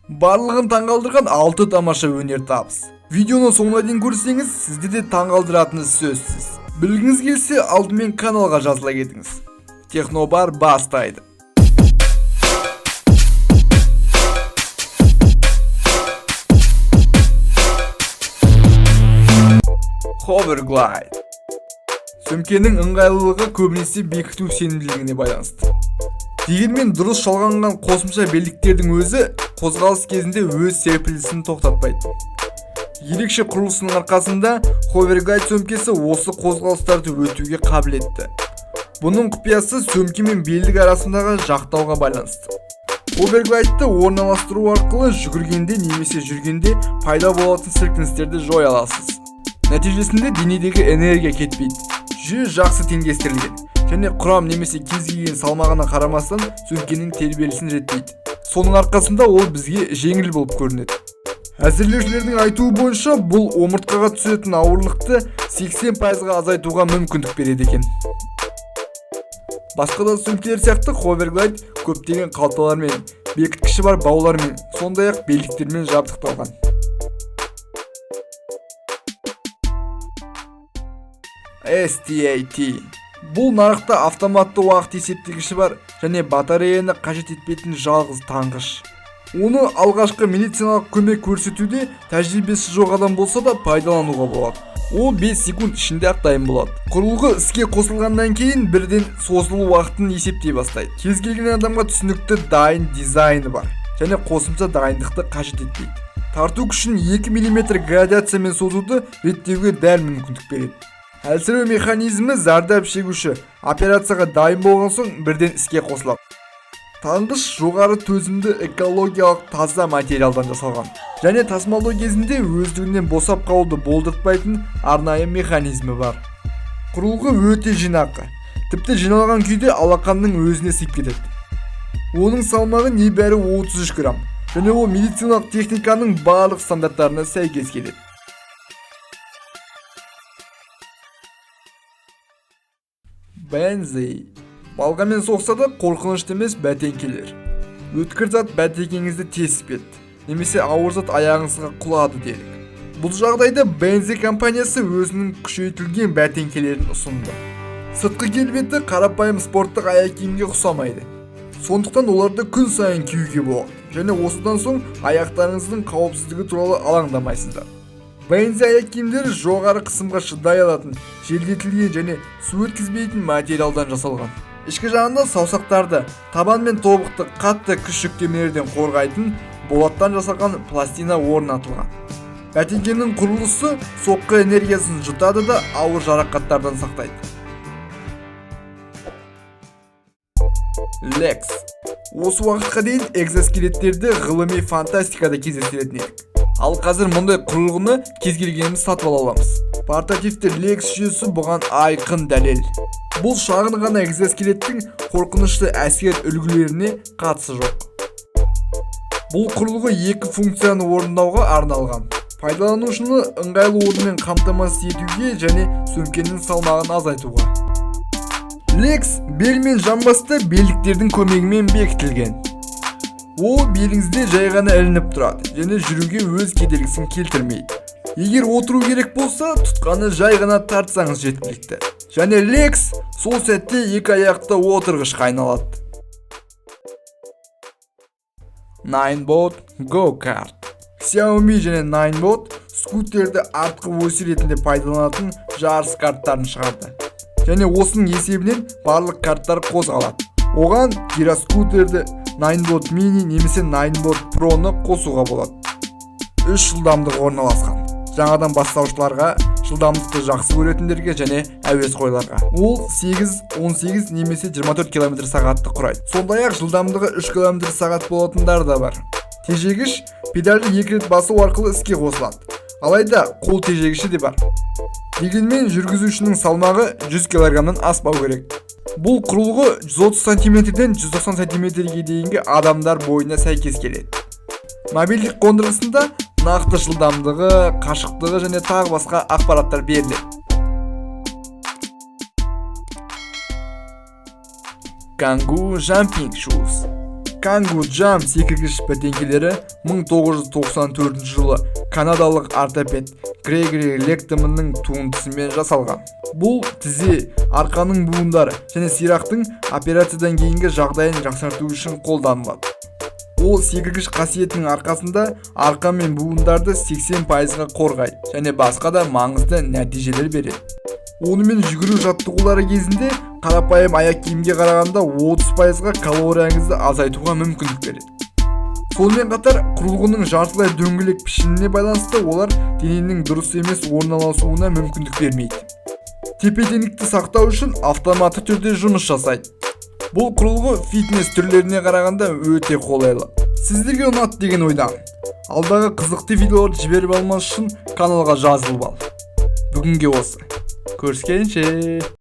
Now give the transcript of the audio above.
Барлығын таңғалдырған 6 тамаша өнертабыс. Видеоны соңына дейін көрсеңіз, сізді де таңғалдыратыны сөзсіз. Білгіңіз келсе, алдымен каналға жазыла кетіңіз. Технобар бастайды. Hoverglide. Сөмкенің ыңғайлылығы көбінесе бекіту сенімділігіне байланысты. Дегенмен дұрыс жалғанған қосымша белдіктердің өзі қозғалыс кезінде өз серпілісін тоқтатпайды. Ерекше құрылысының арқасында Hoverglide сөмкесі осы қозғалыстарды өтуге қабілетті. Бұның құпиясы сөмке мен белдік арасындағы жақтауға байланысты. Hoverglide-ты орналастыру арқылы жүгіргенде немесе жүргенде пайда болатын сілкіністерді жоя аласыз. Нәтижесінде денедегі энергия кетпейді. Жүйе жақсы теңдестірілген және құрам немесе кез келген салмағына қарамастан сөмкенің тербелісін реттейді. Соның арқасында ол бізге жеңіл болып көрінеді. Әзірлеушілердің айтуы бойынша, бұл омыртқаға түсетін ауырлықты 80%-ға азайтуға мүмкіндік береді екен. Басқа да сөмкелер сияқты Hoverglide көптеген қалталармен, бекіткіші бар баулармен, сондай-ақ белдіктермен жабдықталған. STAT. Бұл нарықта автоматты уақыт есептегіші бар және батареяны қажет етпейтін жалғыз таңғыш. Оны алғашқы медициналық көмек көрсетуде тәжірибесі жоқ адам болса да пайдалануға болады. Ол 5 секунд ішінде ақ дайын болады. Құрылғы іске қосылғаннан кейін бірден созылу уақытын есептей бастайды. Кез келген адамға түсінікті дайын дизайны бар және қосымша дайындықты қажет етпейді. Тарту күшін 2 миллиметр градациямен созуды реттеуге дәл мүмкіндік береді. Әлсіреу механизмі зардап шегуші операцияға дайын болған соң бірден іске қосылады. Таңғыш жоғары төзімді, экологиялық таза материалдан жасалған және тасымалдау кезінде өздігінен босап қалуды болдыртпайтын арнайы механизмі бар. Құрылғы өте жинақы, тіпті жиналған күйде алақанның өзіне сыйып кетеді. Оның салмағы небәрі 33 грамм және ол медициналық техниканың барлық стандарттарына сәйкес келеді. Бензи. Балғамен соқса да қорқынышты емес бәтеңкелер. Өткір зат бәтеңкеңізді тесіп кетті немесе ауыр зат аяғыңызға құлады делік. Бұл жағдайда Бензи компаниясы өзінің күшейтілген бәтеңкелерін ұсынды. Сыртқы келбеті қарапайым спорттық аяқ киімге ұқсамайды. Сондықтан оларды күн сайын киюге болады және осыдан соң аяқтарыңыздың қауіпсіздігі туралы алаңдамайсыздар. Бензи аяқ киімдері жоғары қысымға шыдай алатын, желдетілген және су өткізбейтін материалдан жасалған. Ішкі жағында саусақтарды, табан мен тобықты қатты күш жүктемелерден қорғайтын болаттан жасалған пластина орнатылған. Бәтеңкенің құрылысы соққы энергиясын жұтады да ауыр жарақаттардан сақтайды. Lex. Осы уақытқа дейін экзоскелеттерді ғылыми фантастикада кездестіретін едік. Ал қазір мұндай құрылғыны кез келгеніміз сатып ала аламыз. Портативті Lex жүйесі бұған айқын дәлел. Бұл шағын ғана экзоскелеттің қорқынышты әскер үлгілеріне қатысы жоқ. Бұл құрылғы екі функцияны орындауға арналған. Пайдаланушыны ыңғайлы орынмен қамтамасыз етуге және сөмкенің салмағын азайтуға. Lex бел мен жамбасты белдіктердің көмегімен бекітілген. Ол беліңізде жай ғана ілініп тұрады және жүруге өз кедергісін келтірмейді. Егер отыру керек болса, тұтқаны жай ғана тартсаңыз жеткілікті. Және Lex сол сәтте екі аяқты отырғышқа айналады. Ninebot Go-Kart. Xiaomi және Ninebot скутерді артқы осі ретінде пайдаланатын жарыс карттарын шығарды. Және осының есебінен барлық карттар қозғалады. Оған гироскутерді, Ninebot Mini немесе Ninebot Pro-ны қосуға болады. Үш жылдамдық орналасқан. Жаңадан бастаушыларға, жылдамдықты жақсы көретіндерге және әуесқойларға. Ол 8, 18 немесе 24 километр сағатты құрайды. Сондай-ақ жылдамдығы 3 километр сағат болатындар да бар. Тежегіш педальді екі рет басу арқылы іске қосылады. Алайда қол тежегіші де бар. Дегенмен жүргізушінің салмағы 100 килограммнан аспау керек. Бұл құрылғы 130 сантиметрден 190 сантиметрге дейінгі адамдар бойына сәйкес келеді. Мобильдік қондырғысында нақты жылдамдығы, қашықтығы және тағы басқа ақпараттар беріледі. Kangoo Jumping Shoes. Kangoo Jump секіргіш бәтеңкелері 1994 жылы канадалық ортопед Грегори Лехтманның туындысымен жасалған. Бұл тізе, арқаның буындары және сирақтың операциядан кейінгі жағдайын жақсарту үшін қолданылады. Ол секіргіш қасиетінің арқасында арқа мен буындарды 80%-ға қорғайды және басқа да маңызды нәтижелер береді. Онымен жүгіру жаттығулары кезінде қарапайым аяқ киімге қарағанда 30%-ға калорияңызды азайтуға мүмкіндік береді. Сонымен қатар, құрылғының жартылай дөңгелек пішініне байланысты олар дененің дұрыс емес орналасуына мүмкіндік бермейді. Тепе-теңдікті сақтау үшін автоматты түрде жұмыс жасайды. Бұл құрылғы фитнес түрлеріне қарағанда өте қолайлы. Сіздерге ұнады деген ойдамын. Алдағы қызықты видеоларды жіберіп алмас үшін каналға жазылып ал. Бүгінге осы. Көріскенше!